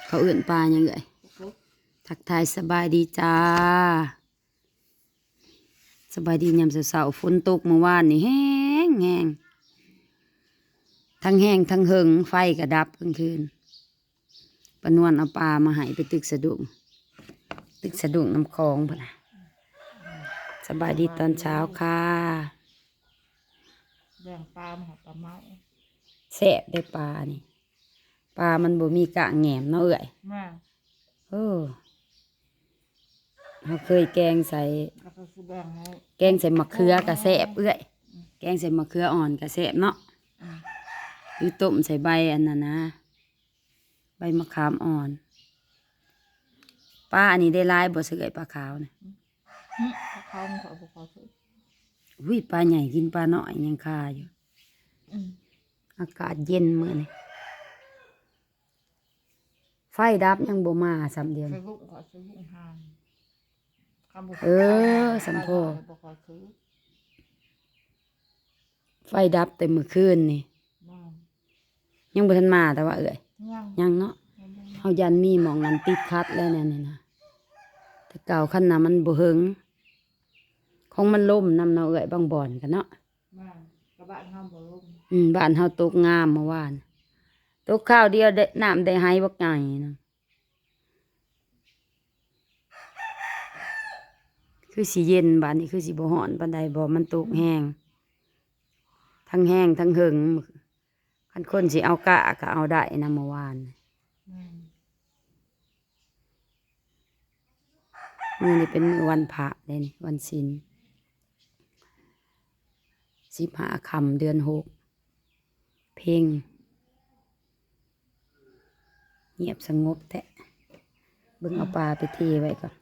ເຂົາເອີ້ນປາຫຍັງເອື້ອຍ? ທັກທາຍສະບາຍດີຈ້າ ສະບາຍດີຍາມເຊົ້າໆ. ຝົນຕົກມື້ວານນີ້ແຮງໆ ທັງແຮງທັງເຫິງ ໄຟກໍດັບກາງຄືນ. ປ້ານວນເອົາປາມາໃຫ້ ໄປຕຶກສະດຸ້ງ ຕຶກສະດຸ້ງນຳຂອງພຸ້ນນະ. ສະບາຍດີຕອນເຊົ້າຄ່ະ. ແບ່ງປາມາໃຫ້ປ້າເມົາ. ແຊບເດ້ປານີ້ ປາມັນບໍ່ມີກ້າງແຫງມເນາະເອື້ອຍ. ແມ່ນ. ເອີ ເຮົາເຄີຍແກງໃສ່ ແລ້ວກໍຊິແບ່ງໃຫ້ ແກງໃສ່ໝາກເຂືອກໍແຊບເອື້ອຍ. ແກງໃສ່ໝາກເຂືອອ່ອນກໍແຊບເນາະ. ອືມ ຫຼືຕົ້ມໃສ່ໃບອັນນັ້ນນະ ໃບມະຂາມອ່ອນ. ປາອັນນີ້ໄດ້ຫຼາຍບໍ່ເອື້ອຍ ປາຂາວນະ? ຫຶ ປາຂາວມັນຂ້ອຍບໍ່ຄ່ອຍຊື້. ອຸ້ຍ ປາໃຫຍ່ກິນປານ້ອຍຍັງຄາຢູ່. ອືມ ອາກາດເຢັນມື້ນີ້. ໄຟດັບຍັງບໍ່ມາຊ້ຳດຽວນີ້. ເອີ ສຳພໍ ໄຟດັບແຕ່ມື້ຄືນນີ້. ຍັງບໍ່ທັນມາແຕ່ວ່າເອື້ອຍ. ຍັງ ຍັງເນາະ. ເຮົາຢ້ານມີໝ່ອງອັນຕິດຂັດແລ້ວແນວນີ້ນະ. ແຕ່ເກົ່າຄັນນະມັນບໍ່ເຫິງ ຂອງມັນລົມນຳເນາະເອື້ອຍ ບາງບ່ອນກະເນາະ. ບ້ານ ກະບ້ານເຮົາບໍ່ລົງ. ອືມ ບ້ານເຮົາຕົກງາມມື້ວານ ຕົກຄາວດຽວໄດ້ ນ້ຳໄດ້ໄຫບັກໃຫຍ່ນະ. ຄືຊິເຢັນ ບາດນີ້ຄືຊິບໍ່ຮ້ອນປານໃດ ບໍ່ ມັນຕົກແຮງ ທັງແຮງທັງເຫິງ. ຄັນຄົນຊິເອົາກະກະເອົາໄດ້ນະມື້ວານ. ແມ່ນ. ມື້ນີ້ເປັນມື້ວັນພະເດ້ນີ້ ວັນສິນ ສິບຫ້າຄ່ຳເດືອນຫົກ ເພັງ ງຽບສະຫງົບແທ້. ເບິ່ງເອົາປາໄປເທໄວ້ກ່ອນ.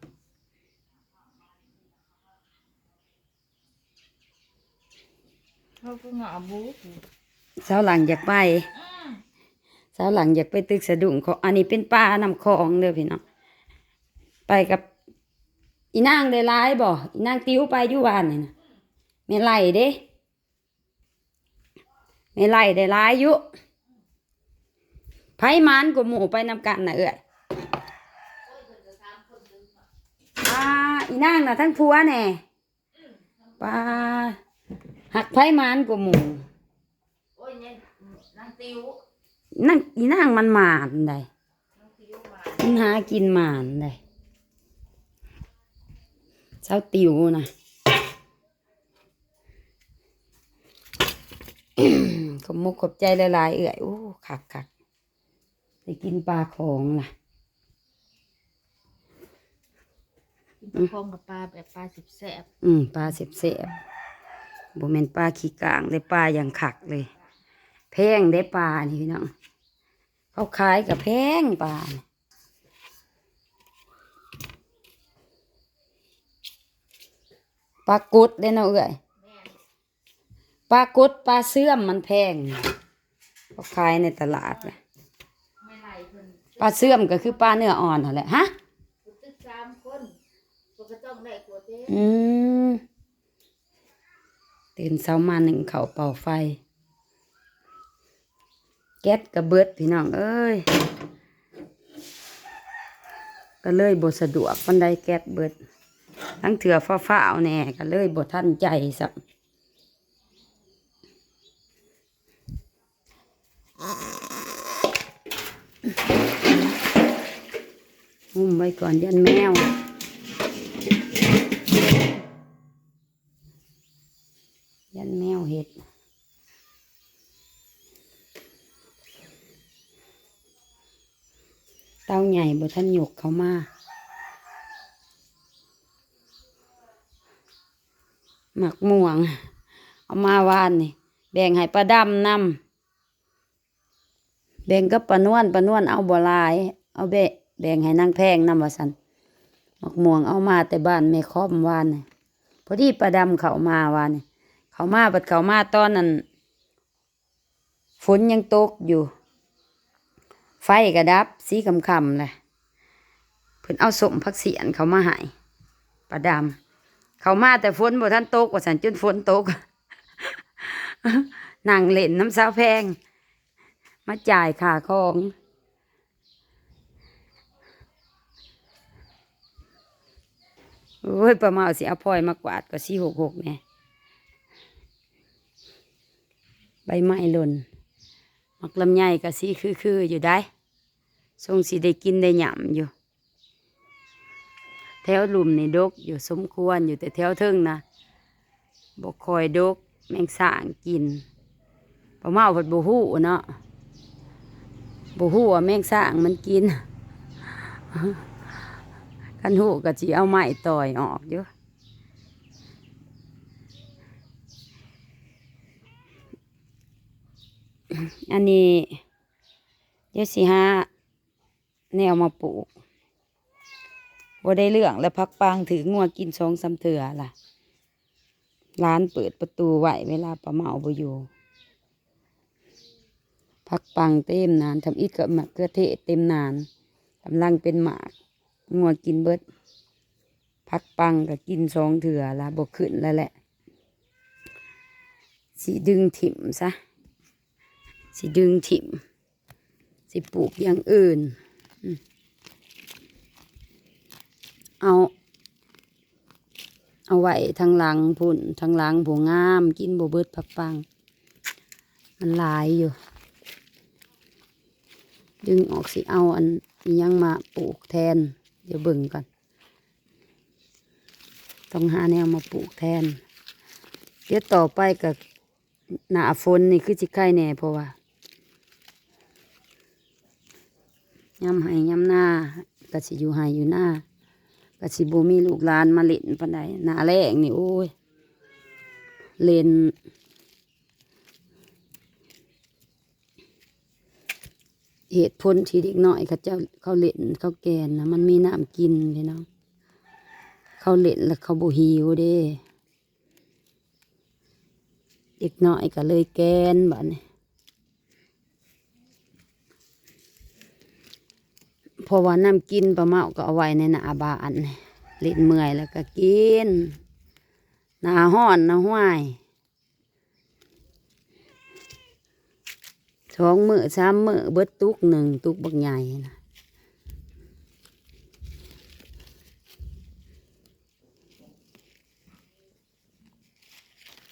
ເຮົາກໍງາບູ ສາວຫຼັງຢາກໄປ ອືມ ສາວຫຼັງຢາກໄປຕຶກສະດຸ້ງ. ອັນນີ້ເປັນປານ້ຳຂອງເດີພີ່ນ້ອງ. ໄປກັບອີນາງໄດ້ຫຼາຍບໍ່? ອີນາງຕິວໄປຢູ່ວານນີ້ນະ. ແມ່ໄລ່ເດ້ ແມ່ໄລ່ໄດ້ຫຼາຍຢູ່. ໃຜໝານກວ່າໝູ່ໄປນຳກັນນະເອື້ອຍ? ອ່າ ອີນາງນະທັງຜົວແດ່. ປ້າ ຮັກໃຜໝານກວ່າໝູ່? ໂອ້ຍ ນາງ ນາງຕິວ ນາງ ອີນາງມັນໝານໃດ໋ ນາງຕິວໝານ ມັນຫາກິນໝານໃດ໋ ສາວຕິວນະ. ຂອບມຸກຂອບໃຈຫຼາຍໆເອື້ອຍ. ໂອ້ ຄັກໆ ໄດ້ກິນປາຂອງລະ ກິນປາຂອງກັບປາແບບປາແຊບໆ. ອືມ ປາແຊບໆ ບໍ່ແມ່ນປາຂີ້ກ້າງເດ້ ປາຢ່າງຄັກເລີຍ. ແພງເດ້ປານີ້ພີ່ນ້ອງ ເຂົາຂາຍກໍແພງປານີ້. ປາກົດເດ້ເນາະເອື້ອຍ. ປາກົດ ປາເຊື່ອມມັນແພງ ເຂົາຂາຍໃນຕະຫຼາດນະ. ປາເຊື່ອມກໍຄືປາເນື້ອອ່ອນຫັ້ນແຫຼະ. ຮະ? ອືມ ຕື່ນເຊົ້າມາໜຶ້ງເຂົ້າເປົ່າໄຟ ແກັດກໍເບິດພີ່ນ້ອງເອີຍ ກໍເລີຍບໍ່ສະດວກປານໃດ ແກັດເບິດ. ລາງເທື່ອຟ້າວໆແດ່ ກໍເລີຍບໍ່ທັນໃຈຊ້ຳ. ຫຸ້ມໄວ້ກ່ອນ ຢ້ານແມວ ຢ້ານແມວເຮັດ. ເຕົາໃຫຍ່ບໍ່ທັນຍົກເຂົ້າມາ. ໝາກມ່ວງເອົາມາວານນີ້ ແບ່ງໃຫ້ປ້າດຳນຳ ແບ່ງກັບປ້ານວນ. ປ້ານວນເອົາບໍ່ຫຼາຍ ເອົາແບ່ງ ແບ່ງໃຫ້ນາງແພງນຳວ່າຊັ້ນ. ໝາກມ່ວງເອົາມາແຕ່ບ້ານແມ່ຄອມວານນີ້ ພໍດີປ້າດຳເຂົ້າມາວານນີ້. ເຂົ້າມາ ບັດເຂົ້າມາຕອນນັ້ນ ຝົນຍັງຕົກຢູ່ ໄຟກໍດັບ ສີຄ່ຳໆແຫຼະ. ເພິ່ນເອົາສົ້ມຜັກສຽນເຂົ້າມາໃຫ້ປ້າດຳ. ເຂົ້າມາແຕ່ຝົນບໍ່ທັນຕົກວ່າຊັ້ນ ຈົນຝົນຕົກ ນັ່ງຫຼິ້ນນຳສາວແພງ ມາຈ່າຍຄ່າຂອງ. ໂອ້ຍ ປ້າເມົາຊິເອົາພອຍມາກວາດກໍສີຫົກຫົກແດ່. ໃບໄມ້ຫຼົ່ນ. ໝາກລຳໄຍກໍສີຄືໆຢູ່ໃດ໋ ຊົງຊິໄດ້ກິນໄດ້ຫຍ້ຳຢູ່. ແຖວລຸ່ມນີ້ດົກຢູ່ສົມຄວນຢູ່ ແຕ່ແຖວເທິງນະບໍ່ຄ່ອຍດົກ ແມງຊ້າງກິນ. ປ້າເມົາເພິ່ນບໍ່ຮູ້ເນາະ ບໍ່ຮູ້ວ່າແມງຊ້າງມັນກິນ. ຄັນຮູ້ກໍຊິເອົາໄມ້ຕ່ອຍອອກຢູ່. ອັນນີ້ ດຽວຊິຫາແນວມາປູກ. ບໍ່ໄດ້ເລື່ອງແລ້ວ ຜັກປັງຖືກງົວກິນສອງສາມເທື່ອລະ. ຫຼານເປີດປະຕູໄວ້ເວລາປ້າເມົາບໍ່ຢູ່. ຜັກປັງເຕັມນານ ທຳອິດກໍໝາກເຂືອເທດເຕັມນານ ກຳລັງເປັນໝາກ ງົວກິນເບິດ. ຜັກປັງກໍກິນສອງເທື່ອລະ ບໍ່ຂຶ້ນແລ້ວແຫຼະ. ຊິດຶງຖິ້ມຊະ ຊິດຶງຖິ້ມ ຊິປູກຢ່າງອື່ນ. ອືມ ເອົາ ເອົາໄວ້ທາງຫຼັງພຸ້ນ ທາງຫຼັງຜູ້ງາມ ກິນບໍ່ເບິດຜັກປັງ ມັນຫຼາຍຢູ່. ດຶງອອກ ຊິເອົາອັນອີ່ຫຍັງມາປູກແທນ ດຽວເບິ່ງກ່ອນ. ຕ້ອງຫາແນວມາປູກແທນ. ດຽວຕໍ່ໄປກໍໜ້າຝົນນີ້ຄືຊິໄຄແດ່ ເພາະວ່າຍາມໄຮ່ຍາມນາກໍຊິຢູ່ໄຮ່ຢູ່ນາ ກໍຊິບໍ່ມີລູກຫຼານມາຫຼິ້ນປານໃດ. ໜ້າແລ້ງນີ້ ໂອ້ຍ ຫຼິ້ນ ເຫດຜົນທີ່ເດັກນ້ອຍເຂົາເຈົ້າ ເຂົາຫຼິ້ນເຂົາແກ່ນນະ ມັນມີນ້ຳກິນພີ່ນ້ອງ. ເຂົາຫຼິ້ນແລ້ວເຂົາບໍ່ຫິວເດ້ ເດັກນ້ອຍກໍເລີຍແກ່ນບາດນີ້. ເພາະວ່ານ້ຳກິນປ້າເມົາກໍເອົາໄວ້ໃນໜ້າບ້ານ ຫຼິ້ນເມື່ອຍແລ້ວກໍກິນ. ໜ້າຮ້ອນນະ ຫ້ວຍ ສອງມື້ສາມມື້ເບິດຕຸກໜຶ່ງ ຕຸກບັກໃຫຍ່ນະ.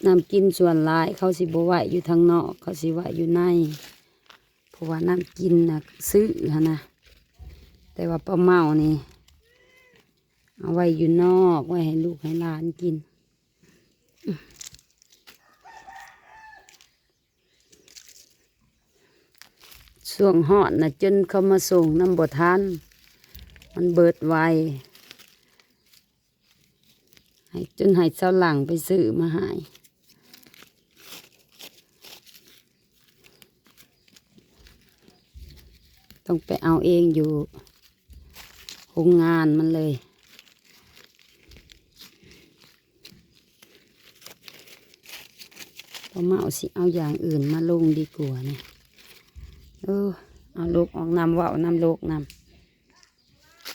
ນ້ຳກິນສ່ວນຫຼາຍເຂົາຊິບໍ່ໄວ້ຢູ່ທາງນອກ ເຂົາຊິໄວ້ຢູ່ໃນ ເພາະວ່ານ້ຳກິນນະຊື້ຫັ້ນນະ. ແຕ່ວ່າປ້າເມົານີ້ເອົາໄວ້ຢູ່ນອກ ໄວ້ໃຫ້ລູກໃຫ້ຫຼານກິນ. ຊ່ວງຮ້ອນນະ ຈົນເຂົາມາສົ່ງນຳບໍ່ທັນ ມັນເບິດໄວ ໃຫ້ ຈົນໃຫ້ຊາວຫຼັງໄປຊື້ມາໃຫ້. ຕ້ອງໄປເອົາເອງຢູ່ໂຮງງານມັນເລີຍ. ປ້າເມົາຊິເອົາຢ່າງອື່ນມາລົງດີກວ່ານີ້. ເອີ ເອົາລົກອອກນຳ ເວົ້ານຳ ລົກນຳ.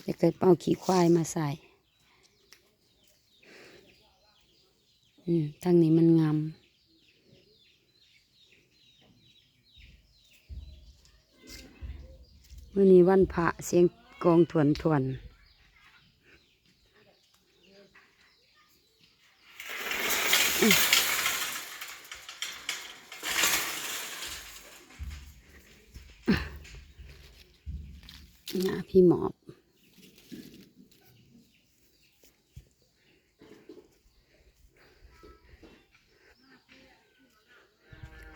ຢາກໄດ້ເປົາຂີ້ຄວາຍມາໃສ່. ອືມ ທາງນີ້ມັນງາມ. ມື້ນີ້ວັນພະ ສຽງກອງຖ້ວນໆ. ຫຍ້າພີ້ໝອບ.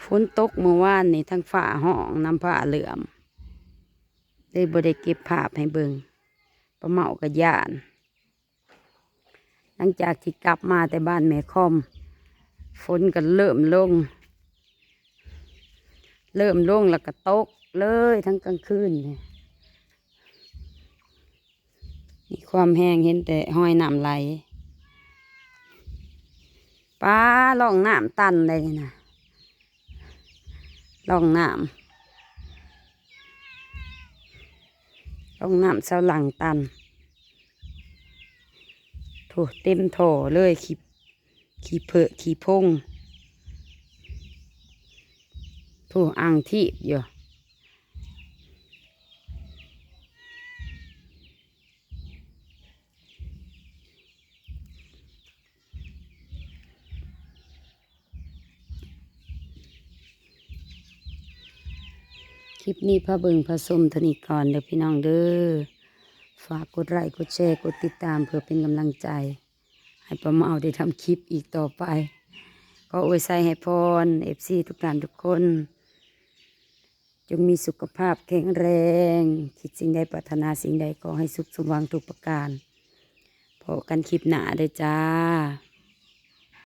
ຝົນຕົກມື້ວານນີ້ ທັງຟ້າຮ້ອງນຳ ຟ້າເຫຼື້ອມ ເລີຍບໍ່ໄດ້ເກັບພາບໃຫ້ເບິ່ງ. ປ້າເມົາກໍຢ້ານ. ຫຼັງຈາກທີ່ກັບມາແຕ່ບ້ານແມ່ຄອມ ຝົນກໍເລີ່ມລົງ ເລີ່ມລົງແລ້ວກໍຕົກເລີຍທັງກາງຄືນ. ມີຄວາມແຮງ ເຫັນແຕ່ຮອຍນ້ຳໄຫຼ. ປ້າ ຮ່ອງນ້ຳຕັນໄດ໋ນີ້ນະ ຮ່ອງນ້ຳ ຮ່ອງນ້ຳຊາວຫຼັງຕັນ. ໂທ້ ເຕັມທໍ່ເລີຍ ຂີ້ ຂີ້ເພີຂີ້ພົງ. ໂທ້ ອ່າງທີບຢູ່. ຄລິບນີ້ພາເບິ່ງພາຊົມເທົ່ານີ້ກ່ອນເດີພີ່ນ້ອງເດີ. ຝາກກົດໄລ ກົດແຊ ກົດຕິດຕາມ ເພື່ອເປັນກຳລັງໃຈໃຫ້ປ້າເມົາໄດ້ທຳຄລິບອີກຕໍ່ໄປ. ຂໍອວຍໄຊໃຫ້ພອນ ເອັຟຊີ ທຸກທ່ານທຸກຄົນ ຈົ່ງມີສຸຂະພາບແຂງແຮງ, ຄິດສິ່ງໃດປາດຖະໜາສິ່ງໃດ ຂໍໃຫ້ສຸກສົມຫວັງທຸກປະການ. ພໍ້ກັນຄລິບໜ້າເດີຈ້າ.